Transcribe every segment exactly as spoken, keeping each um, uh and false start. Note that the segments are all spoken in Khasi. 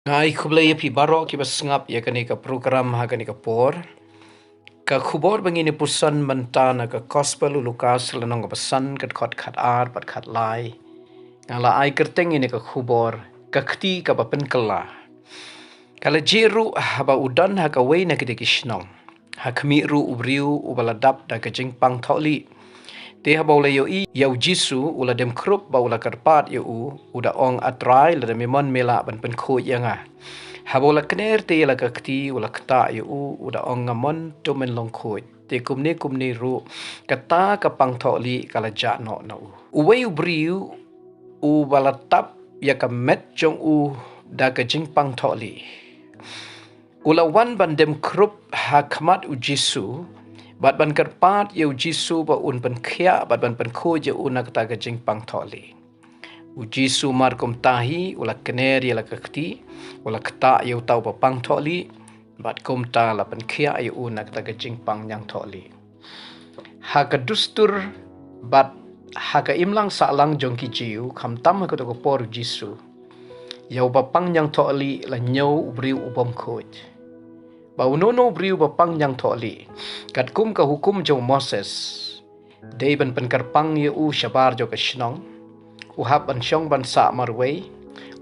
Nga ai khublei ïa phi baroh kiba sngap ïa kane ka program ha kane ka por. Ka khubor ba ngin ïa puson mynta na ka Gospel u Lukas lynnong kaba san, ka dkhot khatar bad khatlai. Nga la ai kyrteng ïa kane ka khubor, ka kti kaba pynkylla. Ka la jia ruh haba u don ha kawei na kitei ki shnong, ha khmih ruh u briew uba la dap da ka jingpang thohlieh. Te haba u la ïohi ïa u Jisu, u la dem khrup bad u la kyrpad ïa u, u da ong, A Trai, lada me mon me lah ban pynkhuid ïa nga. Haba u la kner te ïa la ka kti, u la ktah ïa u, u da ong, Nga mon, to men long khuid. Te kumne kumne ruh, kata ka pang thohlieh ka la jah noh na u. Uwei u briew uba la tap ïa ka met jong u da ka jingpang thohlieh, u la wan ban dem khrup ha khmat u Jisu, bad ban kyrpad ïa u Jisu ba un pynkhiah bad ban pynkhuid ïa u na kata ka jingpang thohlieh. U Jisu mar kumta hi u la kner ïa la ka kti, u la ktah ïa uta uba pang thohlieh, bad kumta la pynkhiah ïa u na kata ka jingpang ñiang thohlieh. Ha ka dustur bad ha ka imlang sahlang jong ki Jiw, khamtam ha kato ka por u Jisu, ïa uba pang ñiang thohlieh la ñiew u briew u bym khuid. Bad uno uno u briew uba pang ñiang thohlieh, katkum ka hukum jong u Moses, dei ban pynkyrpang ïa u shabar jong ka shnong. U hap ban shong ban sah marwei.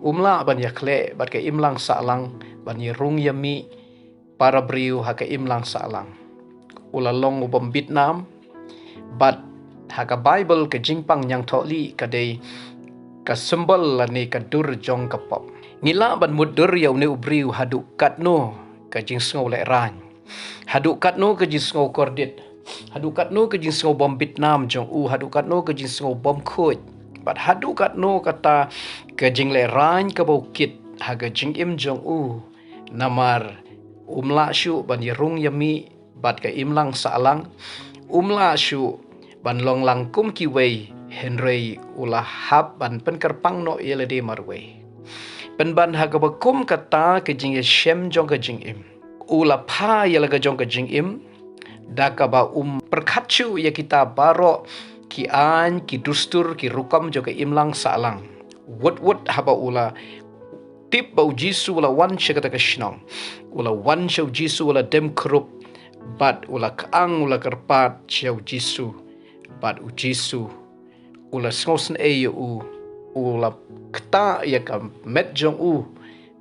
Um lah ban ïakhleh bad ka imlang sahlang, ban ïarung ïamih para briew ha ka imlang sahlang. U la long u bym bit nam. Bad ha ka Baibl, ka jingpang ñiang thohlieh ka dei ka symbol lane ka dur jong ka pop. Ngi lah ban mutdur ïa une u briew haduh katno ka jingsngew lehraiñ, haduh katno ka jingsngew kordit, haduh katno ka jingsngew bym bit nam jong u, haduh katno ka jingsngew bym khuid, bad haduh katno kata ka jinglehraiñ kaba u kit ha ka jingim jong u. Namar um lah shuh ban ïarung ïamih bad ka imlang sahlang, um lah shuh ban long lang kum kiwei, hynrei u la hap ban pynkyrpang noh ïa lade marwei. Pynban ha kaba kum kata ka jingïashem jong ka jingim, u la pha ïa la ka jong ka jingim da kaba um pyrkhat shuh ïa kita baroh ki aiñ, ki dustur, ki rukom jong ka imlang sahlang. Wut wut haba u la tip ba u Jisu u la wan sha kata ka shnong, u la wan sha u Jisu, u la dem khrup, bad u la kyang, u la kyrpad sha u Jisu, bad u Jisu u la sngewsynei ïa u, u la ktah ïa ka met jong u,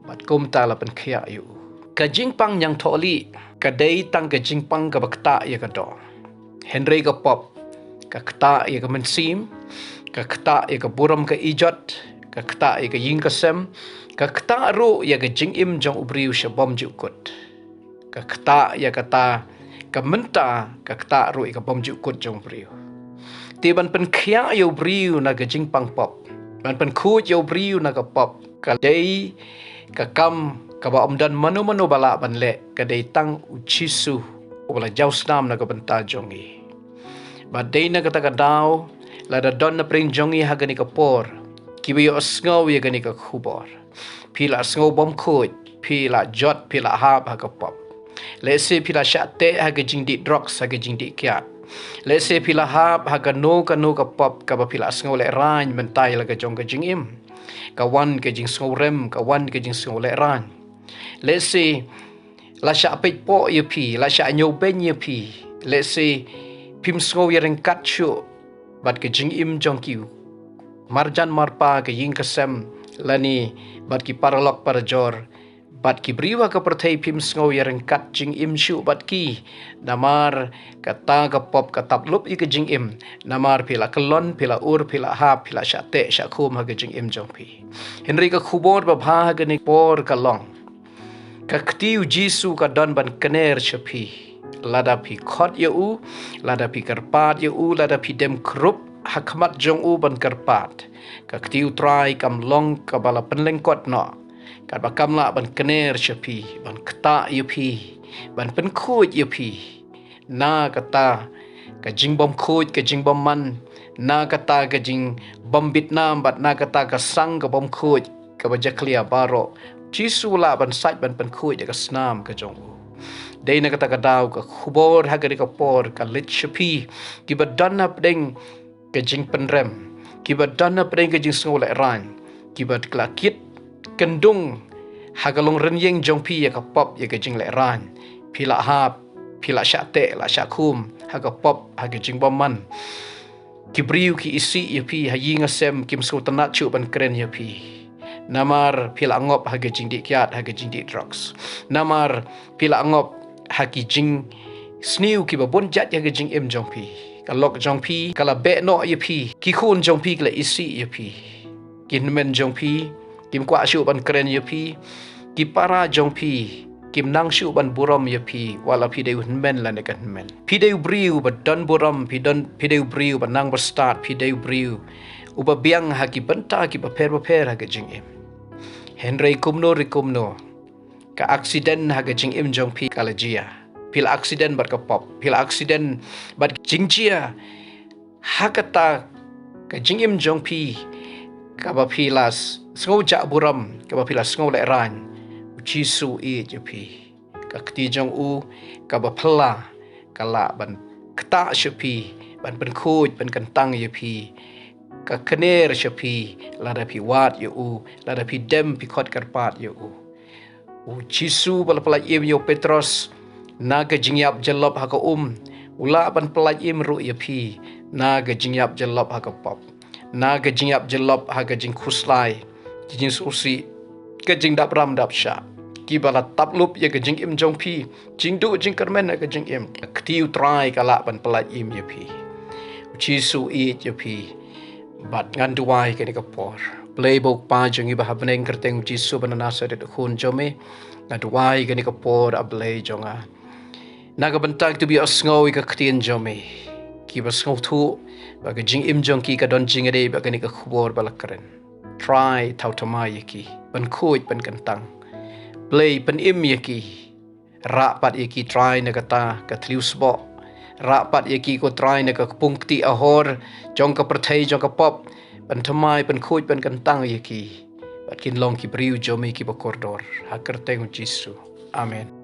bad kumta la pynkhiah ïa u. Ka jingpang ñiang thohlieh ka dei tang ka jingpang kaba ktah ïa ka doh. Hynrei ka pop ka ktah ïa ka mynsiem, ka ktah ïa ka burom ka ijot, ka ktah ïa ka ïing ka sem, ka ktah ruh ïa ka jingim jong u briew sha bymjukut. Ka ktah ïa kata ka mynta, ka ktah ruh ïa ka bymjukut jong u briew. Te ban pynkhiah ïa u briew na ka jingpang pop, ban pynkhuid ïa u briew na ka pop, ka dei ka kam kaba ym don mano mano ba lah ban leh, ka dei tang u Jisu uba la jaw snam na ka bynta jong ngi. Bad dei na kata ka daw, lada don na pdeng jong ngi ha kane ka por kiba ïohsngew ïa kane ka khubor, phi la sngew bymkhuid, phi la jot, phi la hap ha ka pop. Lehse phi la shah teh ha ka jingdih drugs, ha ka jingdih kiad. Lehse phi la hap ha kano kano ka pop kaba phi la sngew lehraiñ mynta ïa la ka jong ka jingim. Ka wan ka jingsngewrem, ka wan ka jingsngewlehraiñ. Lehse la shah peit poh ïa phi, la shah ñiewbeiñ ïa phi. Lehse phim sngew ïaryngkat shuh bad ka jingim jong ki marjan marpa, ka ïing ka sem, lane bad ki paralok parajor, bad ki briew ha ka pyrthei phim sngew ïaryngkat jingim shuh bad ki. Namar kata ka pop ka tap lup ïa ka jingim. Namar phi la kyllon, phi la ur, phi la hap, phi la shah teh shah khum ha ka jingim jong phi. Hynrei ka khubor babha ha kane ka por ka long, ka kti u Jisu ka don ban kner sha phi. Lada phi khot ïa u, lada phi kyrpad ïa u, lada phi dem khrup ha khmat jong u ban kyrpad, ka kti u Trai kam long kaba la pynlyngkot noh, katba kam lah ban kner sha phi, ban ktah ïa phi, ban pynkhuid ïa phi na kata ka jingbymkhuid, ka jingbymman, na kata ka jingbymbitnam, bad na kata ka sang ka bymkhuid kaba jakhlia baroh. Jisu lah ban sait ban pynkhuid ïa ka snam ka jong u. Dei na kata ka daw ka khubor ha kane ka por ka leit sha phi kiba don hapdeng ka jingpynrem, kiba don hapdeng ka jingsngewlehraiñ, kiba la kit kyndung Ha ka long rynïeng jong phi ïa ka pop ïa ka jinglehrain. Phi la hap, phi la shah teh, la shah khum, ha ka pop, ha ka jingbymman. Ki briew ki isih ïa phi, ha ïing ha sem, kim sngewtynnat shuh ban kren ïa phi. Namar phi la ngop ha ka jingdih kiad, ha ka jingdih drugs. Namar phi la ngop ha ki jingsniew kiba bun jait ha ka jingim jong phi. Ka lok jong phi, ka la beh noh ïa phi. Ki khun jong phi, ki la isih ïa phi. Ki hynmen jong phi, kim kwah shuh ban kren ïa phi. Ki para jong phi, kim nang shuh ban burom ïa phi, wat la phi dei u hynmen lane ka hynmen. Phi dei u briew ba don burom, phi don, phi dei u briew ba nang bastad, phi dei u briew uba biang ha ki bynta kiba pher ba pher ha ka jingim. Hynrei kumno re kumno, ka accident ha ka jingim jong phi ka la jia. Phi la accident bad ka pop, phi la accident bad jingjia. Ha kata ka jingim jong phi, kaba phi la s-, sngew jah burom, kaba phi la sngew lehrain, U Jisu u ïeit ïa phi. Ka kti jong u kaba phylla ka lah ban ktah sha phi, ban pynkhuid, ban kyntang ïa phi. Ka kner sha phi, lada phi wad ïa u, lada phi dem phi khot kyrpad ïa u. U Jisu ba la pyllait im ïa u Petros na ka jingïap jyllop ha ka um, u lah ban pyllait im ruh ïa phi na ka jingïap jyllop ha ka pop, na ka jingïap jyllop ha ka jingkhuslai, ka jingsngewsih, ka jingdap ram dap shah, kiba la tap lup ïa ka jingim jong phi, jingduh jingkyrmen ha ka jingim. Ka kti U Trai ka lah ban pyllait im ïa phi. U Jisu u ïeit ïa phi. Bad ngan duwai kane ka por. Blei ba u Kpa jong ngi ba ha bneng, kyrteng U Jisu ba na Nasaret, u Khun jong me. Nga duwai kane ka por, A Blei jong nga, na ka bynta kito ba ïohsngew ïa ka ktien jong me, kiba sngewthuh ba ka jingim jong ki ka don jingïadei bad kane ka khubor ba la kren. Trai thaw thymmai ïa ki, pynkhuid pynkyntang. Blei pynim ïa ki. Rah pat ïa ki Trai na kata ka thliew sboh. Rah pat ïa ki ko Trai na ka kpung kti ahor jong ka pyrthei, jong ka pop. Pynthymmai, pynkhuid, pynkyntang ïa ki, bad kin long ki briew jong me kiba kordor. Ha kyrteng U Jisu. Amen.